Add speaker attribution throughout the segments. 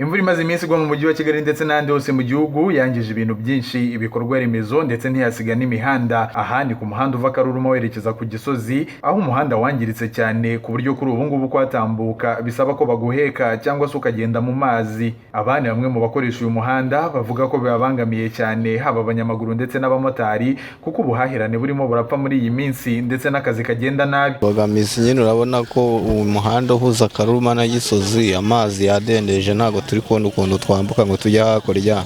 Speaker 1: Imvura imaze iminsi igwa mu mujyi wa Kigali ndetse n'ahandi hose mu gihugu yangije ibintu byinshi, ibikorwa remezo, ndetse ntiyasiga n'imihanda. Aha ni ku muhanda uva Karuruma werekeza ku Gisozi, aho umuhanda wangiritse cyane ku buryo kuri ubu ngubu kuhatambuka bisaba ko baguheka cyangwa se ukagenda mu mazi. Aba ni bamwe mu bakoresha uyu muhanda bavuga ko bibabangamiye cyane, haba abanyamaguru ndetse n'abamotari, kuko ubuhahirane burimo burapfa muri iyi minsi ndetse n'akazi kagenda nabi.
Speaker 2: Imbogamizi nyine, urabona ko uyu muhanda uhuza Karuruma na Gisozi amazi yadendeje, ntabwo turi kubona ukuntu twambuka ngo tujye hakurya.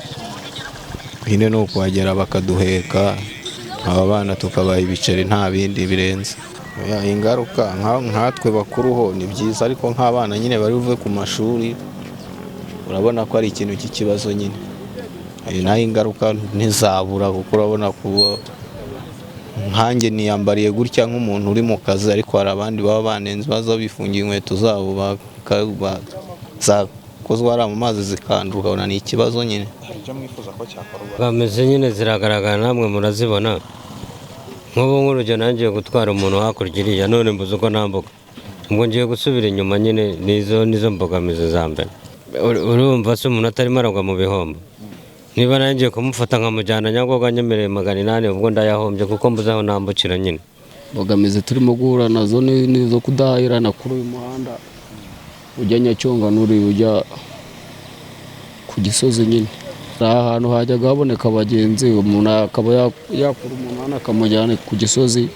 Speaker 2: Nyine ni ukuhagera bakaduheka, aba bana tukabaha ibiceri, nta bindi birenze. Oya, ingaruka nkatwe bakuru ho ni byiza, ariko nk'abana nyine bari buve ku mashuri, urabona ko ari ikintu cy'ikibazo nyine. Ayo nayo ingaruka ntizabura, kuko urabona ko nkanjye niyambariye gutya nk'umuntu uri mu kazi, ariko hari abandi baba banenze baza bifungiye inkweto zabo zakozwa hariya mu mazi zikandura, ukabona ni ikibazo nyine.
Speaker 3: Hari icyo mwifuza ko cyakorwa?
Speaker 4: Imbogamizi nyine ziragaragara, namwe murazibona. Nk'ubu nk'urugero nangiye gutwara umuntu hakurya iriya, none mbuze uko nambuka, ubwo ngiye gusubira inyuma nyine. Nizo mbogamizi za mbere. Urumva se umuntu atarimo aragwa mu bihombo? Niba nangiye kumufata nkamujyana Nyabugogo anyemereye 800, ubwo ndayahombye kuko mbuze aho nambukira nyine.
Speaker 5: Imbogamizi turimo guhura nazo ni izo kudahahirana kuri uyu muhanda ujya Nyacyonga n'uriya ujya ku Gisozi nyine. Hari ahantu hajyaga haboneka abagenzi, umuntu akaba yakura umuntu hano akamujyana ku Gisozi,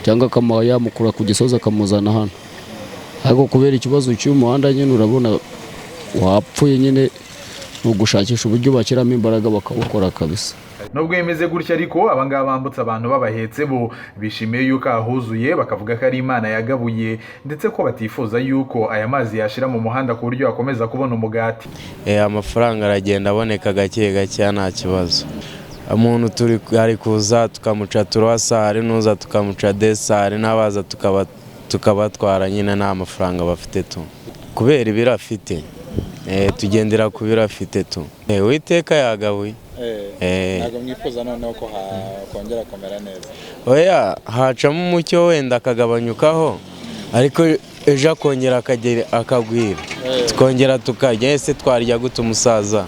Speaker 5: cyangwa akamuha yamukura ku Gisozi akamuzana hano, ariko kubera ikibazo cy'uyu muhanda nyine urabona wapfuye nyine, ni ugushakisha uburyo bashyiramo imbaraga bakawukora kabisa.
Speaker 1: Nubwo bimeze gutya ariko, abangaba bambutse abantu babahetse bo bishimiye yuko ahuzuye, bakavuga ko ari Imana yagabuye, ndetse ko batifuza yuko aya mazi yashira mu muhanda ku buryo yakomeza kubona umugati.
Speaker 6: Amafaranga aragenda aboneka gake gake, nta kibazo. Umuntu turi ari kuza tukamuca turasa, hari n'uza tukamuca desa, hari n'abaza tukabatwara nyine nta mafaranga bafite tu, kubera ibiro afite. Tugendera ku biro afite tu. Uwiteka yagabuye.
Speaker 3: Ntabwo mwifuza noneho ko hakongera kumera neza?
Speaker 6: Oya, hacamo umucyo wenda akagabanyukaho, ariko ejo akongera akagera akagwira, tukongera tukarya. Ese twarya gute umusaza?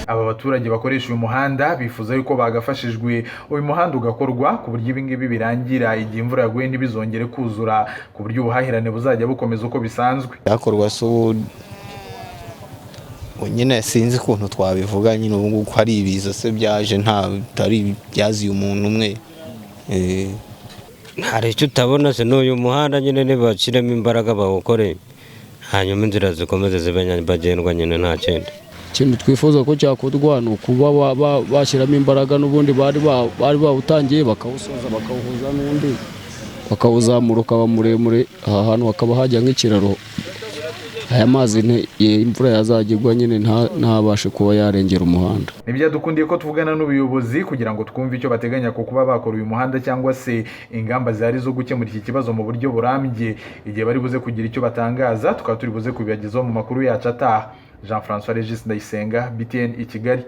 Speaker 1: Aba baturage bakoresha uyu muhanda bifuza yuko bagafashijwe uyu muhanda ugakorwa, ku buryo ibi ngibi birangira, igihe imvura yaguye ntibizongere kuzura, ku buryo ubuhahirane buzajya bukomeza uko bisanzwe.
Speaker 2: Byakorwa se ubu nyine? Sinzi ukuntu twabivuga nyine ubu ngubu ko ari ibiza se byaje, nta bitari byaziye umuntu umwe.
Speaker 4: Hari icyo utabona se? N'uyu muhanda nyine nibashyiremo imbaraga bawukore, hanyuma inzira zikomeze zibe nyabagendwa nyine, nta kindi.
Speaker 5: Ikintu twifuza ko cyakorwa ni ukuba bashyiramo imbaraga n'ubundi bari bawutangiye bakawusoza, bakawuhuza n'undi, bakawuzamura ukaba muremure, aha hantu hakaba hajya nk'ikiraro, aya mazi imvura yazajya igwa nyine ntabashe kuba yarengera umuhanda.
Speaker 1: Ntibyadukundiye ko tuvugana n'ubuyobozi kugira ngo twumve icyo bateganya ku kuba bakora uyu muhanda cyangwa se ingamba zihari zo gukemura iki kibazo mu buryo burambye. Igihe bari buze kugira icyo batangaza, tukaba turi buze kubibagezaho mu makuru yacu ataha. Jean Francois Regis Ndayisenga, BTN i Kigali.